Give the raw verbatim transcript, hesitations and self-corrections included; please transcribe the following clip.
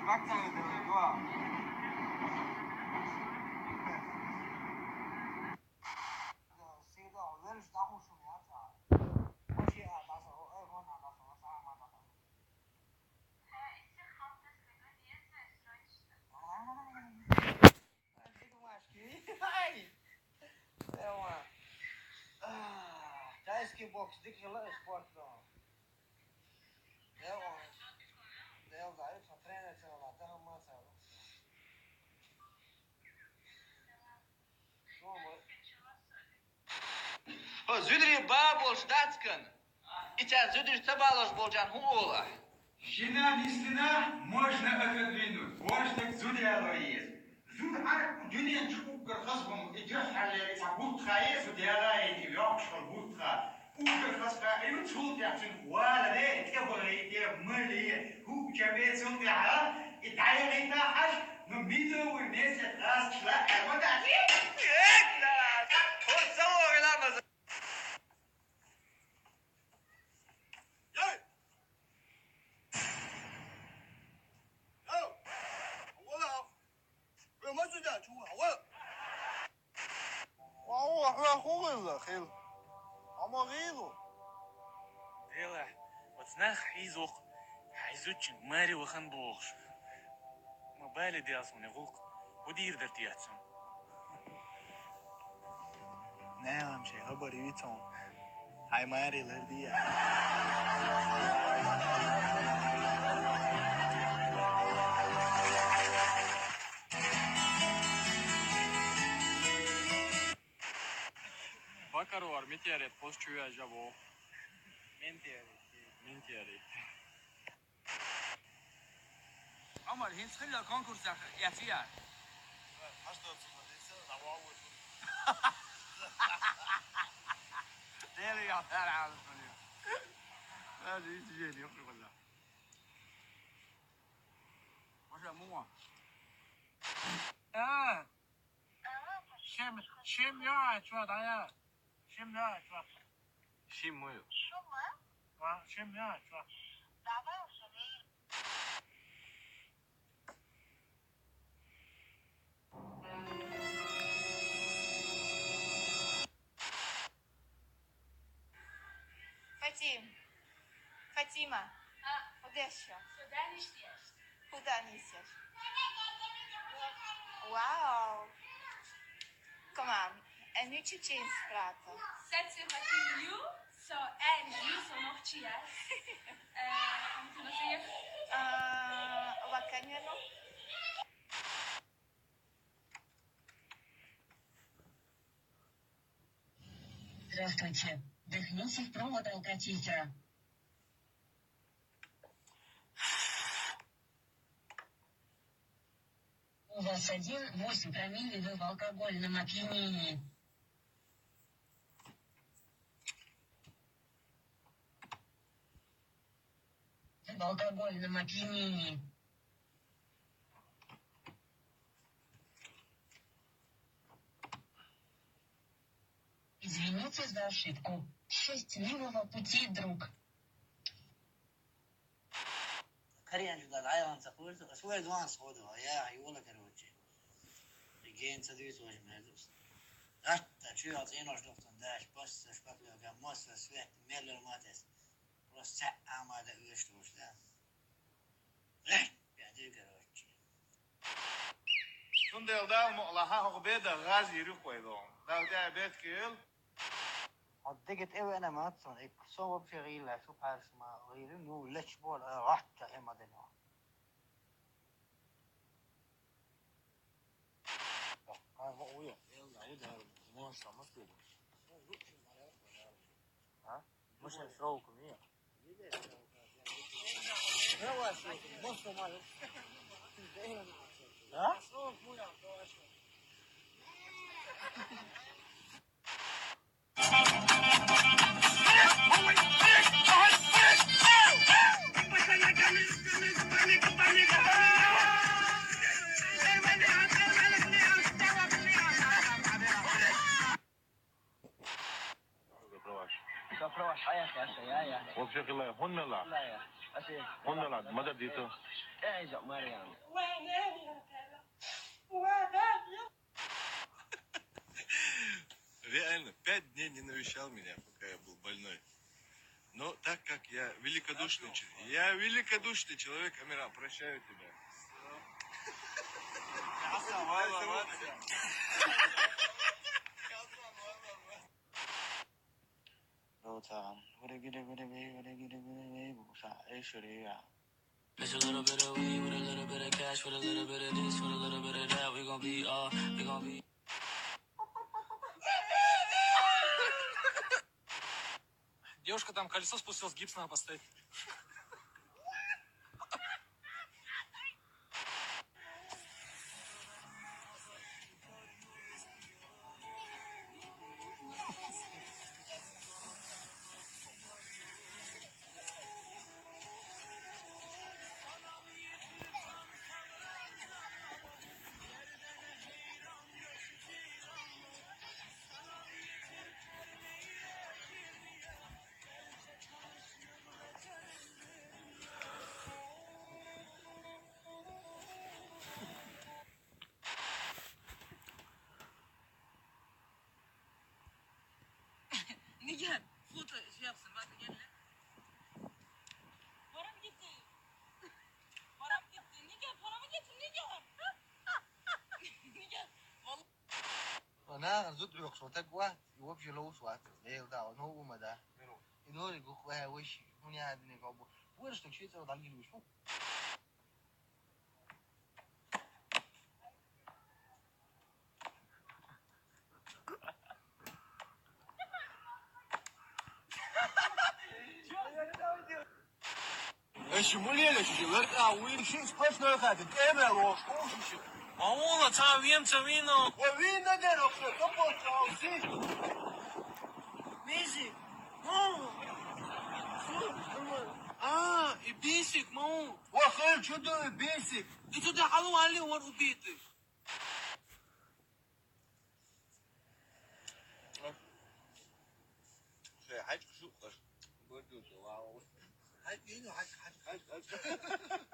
Как тебя это, два? Тайский бокс, дикий спорт. Дел, дел, да, это тренер целый, да, мама целый. Хьо зударий ба болуш дац кхы? И цара зударий ца балош болчарна хӀун олу ахь? Жена не стена, можно отодвинуть, кожнак зуда яло еза. Зуда хьарак дуьнен чу уггар хазбан и дуьххьарлера и цхьа бутт хае, зуда ялае и воккхуш хала бутт ха. Уггар хаза ха ю, цул тӀехь цуьнан валаре, тӀебахийте, мале, хӀуъа чабе, цул тӀехь и дӀайагӀийта хьажа, ну, медовый месяц гӀазкаш лаьа ма дац. Эй, да, хӀун ца вогӀийла маза? Эй! Эй! Вала! Вай ма цу тӀехь чу вахьа, вала! Ма ву, ахьа хӀун хилла, хила? Хьо ма гӀийла ву. Делахь, оцу нах хьийза ву-кх, хьайн зудчуьнга маре вахана бохуш. Ма бале дел суна и гӀуллакх, хӀун дийр дара те цунна? Нахана шайн хабар юьйцу хьуна. Хьайн маре ларде. Бакарор метеорит кхуза чу вежа боху. Ментерит. Ментерит. Ӏумар, хӀинца хилла конкурсах эцияр? Хьаш доцу ма дийца, дӀавогӀур. Дели яхьара Ӏалашван ю. Даже иза жен юххе валла. Маша, мума. А! Шим, шим яа, чуа, дӀаяа. Шим яа, чуа. Шим ма ю. Шума? А, шим яа, чуа. Давай уже, вей. Фатим. Фатима. А? Удачи. Сюда не съешь. Куда несешь? Вау! Come on, and you change strata. Senti Fatim you, so and you so much yes. Euh, comment tu vas dire? Euh, la camion. Здравствуйте. Дыхните в провод алкотитра. У вас один восемь промилле, вы в алкогольном опьянении. Вы в алкогольном опьянении. Извините за ошибку. Счастливого пути, друг. Кариан чу дан дӀаяхана ца кхоьру, ас вай дуьйна схо ду, я, юла, короче. И гена ца дуьйцу важа мер ду ас. Гатта, чу йолу цӀенош духтун даш, пассаш, патлёга, масса, свет, меллер матес. Просто цхьаъ Ӏама дан оьшуш долуш, да? Эхь, бен дуьйгар ваччи. Цундела Дала мукъ лахьа хӀокху беда гӀаз йир ю кхойла. Дала тӀе а бетта кийла. Хьо дега тӀе веана ма ца, со вообще гӀийла, шу пхьарс ма гӀийла, ну, лечбол, а, гӀатта, э, ма дено. А? Мужчин сроку мия? А? Вообще хилла, хӀун мелла? Онда ладно, мада дито. Эй, жа, Мариан. Реально, пять дней не навещал меня, пока я был больной. Но так как я великодушный, че- я великодушный человек, Амиран, прощаю тебя. It's a little bit of weed with a little bit of cash, with a little bit of this, with a little bit of that. We gon' be all, we gon' be. Девушка, там колесо спустилось, гипс надо поставить. Nigar, foto şey yapsın, bak, gel lan. Param gitti. Param gitti. Nigar, paramı getir, Nigar. Nigar, vallahi. Она зуд рёхшо, так вот, и вообще лоу сват. Эл да, но ума да. И нори гух ва виш, ну не один не гобу. Бур что чит ро дал гилуш. Эши мулеле ши лерка уин шин спешно хати. Эмел о шкуши. Маула, ца вем, ца вино. О вин на дерок шо топо чауси. Мизи. Маула. А, и бисик, мау. О хел чудо и бисик. И туда халу али вар убиты. Шей, хачка шу каш. Борду вау. Хачка, хачка, хачка.